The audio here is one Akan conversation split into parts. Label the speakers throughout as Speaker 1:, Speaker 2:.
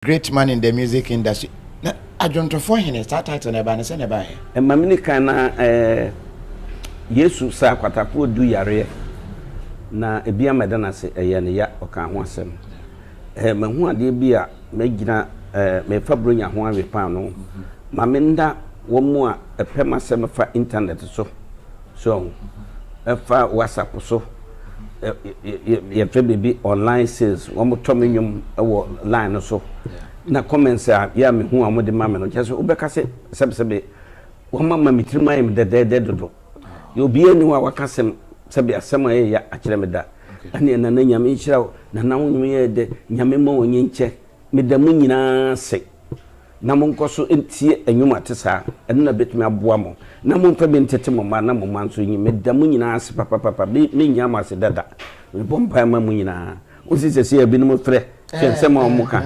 Speaker 1: Great man in the music industry. Na adwontofoɔ hene, saa title no ɛbaa no sɛn na ɛbaeɛ?
Speaker 2: Ɛma me kan na eh, Yesu saa akwatafoɔ du yareɛ na ebi ammɛda no ase, ɛyɛɛ no ya, ɔkaa ho asɛm. Eh, mahu adeɛ bi a mɛgyina eh, mefa Buronya ho awe paanoo. Ma me nna wɔn a ɛpɛ m'asɛm fa internet so, so ahu, ɛfa WhatsApp so, yɛfrɛ biribi online sales, wɔtɔ me nnwom wɔ line no so, na comments a yɛ a mehu a wɔde ma me no, kyerɛ sɛ wobɛka sɛ sɛbesɛbe wɔama me tirim ayɛ me dɛdɛɛdɛ dodo. Yɛ obiara nni hɔ a waka asɛm sɛbe asɛm a ɛyɛ ya akyerɛ me da. Ɛneɛ Nana Nyame nhyira wo, Nana wo nnwom yɛ dɛ, Nyame mma wo nyenkyɛ. Meda mo nyinaa ase. Na monkɔ so ntie nnwom a ɛte saa, ɛno na ebetumi aboa mo. Na momfa bi ntete mo mma na mo mma nso nyi. Meda mo nyinaa ase papapapa. Me, mennya mo ase da da. Mebɔ mpae ma mo nyinaa. Wosi sɛsɛ a ebinom frɛ, hwɛ nsɛm a wɔka.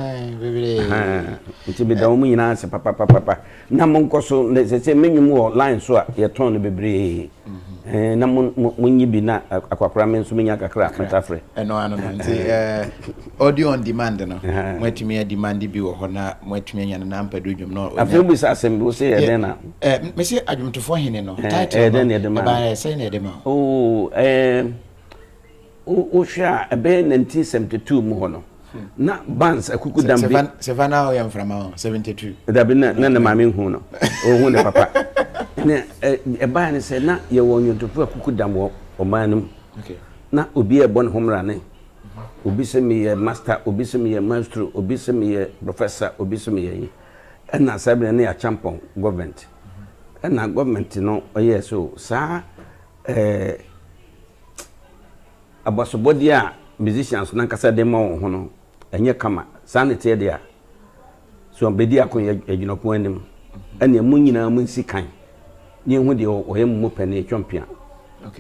Speaker 2: Ahaa. Nti meda wɔn nyinaa ase papapapapa. Na monkɔ so, na sɛsɛ me nnwom wɔ line so a yɛtɔn no bebree. Ɛɛ, na mo, mo, monyi bi na akwakora me nso menya kakra a metafrɛ.
Speaker 1: Ɛno ano no nti ɛɛ audio on demand no moatumi adimande bi wɔ hɔ na moatumi anya no na ampadu dwom no.
Speaker 2: Afei wobisa asɛm bi wo se yɛ dɛn na.
Speaker 1: Ɛɛ mese adwomtofoɔ hene no title no ɛbaeɛ sɛn na ɛde ma
Speaker 2: wo. Oo ɛɛ wohwɛ a ɛbɛyɛ 1972 mu hɔ no na bands akuku dam bi.
Speaker 1: Sefa na ɔyɛ mframa hɔ 72.
Speaker 2: Dabi na na ne maame nhu no ɔhu ne papa na ɛbaeɛ no sɛ na yɛwɔ nnwontofoɔ akuku dam wɔ ɔman no mu. Na obi rebɔ ne ho mmrane. Obi sɛ meyɛ master, obi sɛ meyɛ maestro, obi sɛ meyɛ professor, obi sɛ meyɛ yi. Ɛna saa berɛ no yɛ Acheampong government. Ɛna government no ɔyɛɛ so saa ɛɛ abasobɔdeɛ a musicians no ankasa de ma wɔn ho no ɛnyɛ kama. Saa na ɛteɛ deɛ a, so bɛdi ako yɛ adwunakuo anim. Ɛnneɛ mo nyinaa monsi kan na yɛnhu deɛ ɔyɛ mo mu panin atwa mpea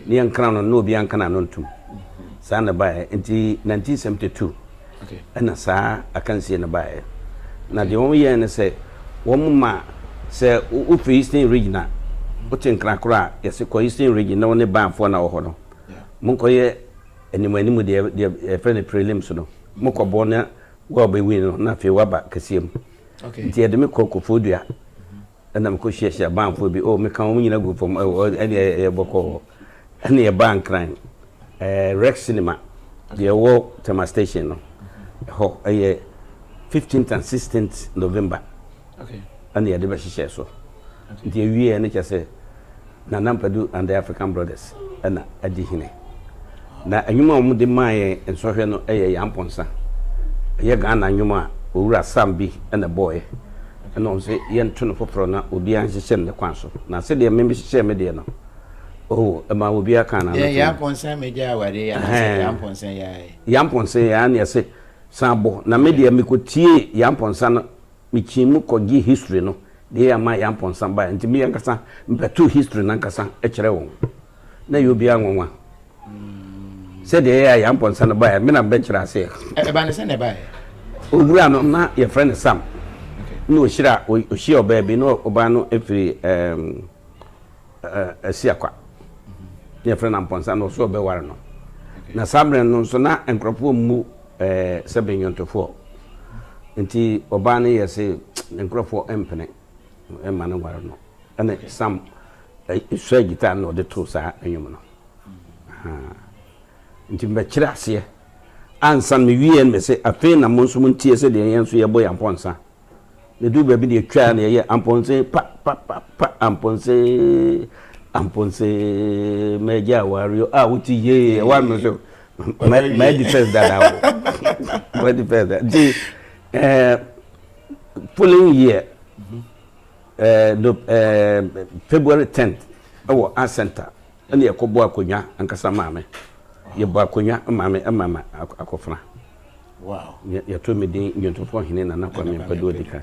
Speaker 2: na yɛnkra no na obiara nka n'ano ntom. Saa na ɛbaeɛ. Nti 1972 ɛna saa akansie no baeɛ. Na deɛ wɔn yɛɛ ne sɛ wɔn ma sɛ wofiri Eastern Region a wote Nkrakoro a yɛse kɔ Eastern Region na wo ne Banfoɔ na wɔ hɔ no monkɔyɛ anim anim deɛ deɛ yɛfrɛ no prelims no mokɔbɔ na wo a wobɛwin no na afei woaba kɛseɛ mu. Nti yɛde me kɔɔ Koforidua ɛna mekɔ hyiahyia banfoɔ bi oh meka wɔn nyina gu fam ɛne ɛyɛ bɔkɔɔ ɛne yɛbaa Nkran ɛɛ Rex Cinema deɛ ɛwɔ Tema Station no ɛhɔ ɛyɛ 15th and 16th November ɛna yɛde bɛhyehyɛ so nti ɛwieɛ no kyɛ sɛ Nana Ampadu and the African Brothers na adi hene. Na nnwom a wɔde maa yɛn nsɔhwɛ no yɛ Yaa Mpɔnsa. Ɛyɛ Ghana nnwom a Owura Sam bi na ɛbɔeɛ. Ɛna wɔn sɛ yɛnto no foforɔ na obiara nhyehyɛ no ne kwan so. Na sɛdeɛ me mehyehyɛɛ me deɛ no, oh, ɛmaa obiara kaa n'ano
Speaker 1: tom. Yaa Mpɔnsa megya awadeɛ yɛ anaasɛ Yaa Mpɔnsa yaae?
Speaker 2: Yaa Mpɔnsa yaae na yɛse san bɔ. Na me deɛ mekɔtiee Yaa Mpɔnsa no Mikyii mu kɔgyee history no deɛ ama yɛn ampɔnsa baeɛ nti me ankasa mebɛtoo history no ankasa kyerɛ wɔn. Na ɛyɛ obiara nwanwa sɛdeɛ ɛyɛ a yɛn ampɔnsa no baeɛ me na mebɛkyerɛ aseɛ.
Speaker 1: Ɛbaa no sɛn na ɛbaeɛ?
Speaker 2: Owura no na yɛfrɛ no Sam na ɔhyira ɔhyia ɔbaa bi na ɔbaa no firi ɛɛm Asiakwa na yɛfrɛ no Ampɔnsa na ɔso ɔbɛware no. Na saa berɛ no nso na nkurɔfoɔ mmu sɛbe nnwontofoɔ. Nti ɔbaa no yɛ se ne nkurɔfoɔ mpene mma no nware no. Ɛna Sam suaa gyitaa na ɔde too saa nnwom no. Nti mebɛkyerɛ aseɛ ansa na mewieɛ no mese afei na mo nso montie sɛdeɛ yɛn nso yɛbɔ yɛn Ampɔnsa. Na ɛduru baabi deɛ twaa na ɛyɛ ampɔnse pa pa pa pa ampɔnse ampɔnse mɛgya awareɛ a wote yee ɛwɔ ano so mɛdi first dada o mɛdi first dada nti ɛɛ following year ɛɛ no ɛɛ February 10th ɛwɔ art center ɛna yɛkɔbɔ akonnwa ankasa maame yɛbɔ akonnwa maame ɛma ma akɔfra.
Speaker 1: Wow.
Speaker 2: Yɛto me din Nnwontofoɔ Hene Nana Kwame Ampadu Odikan.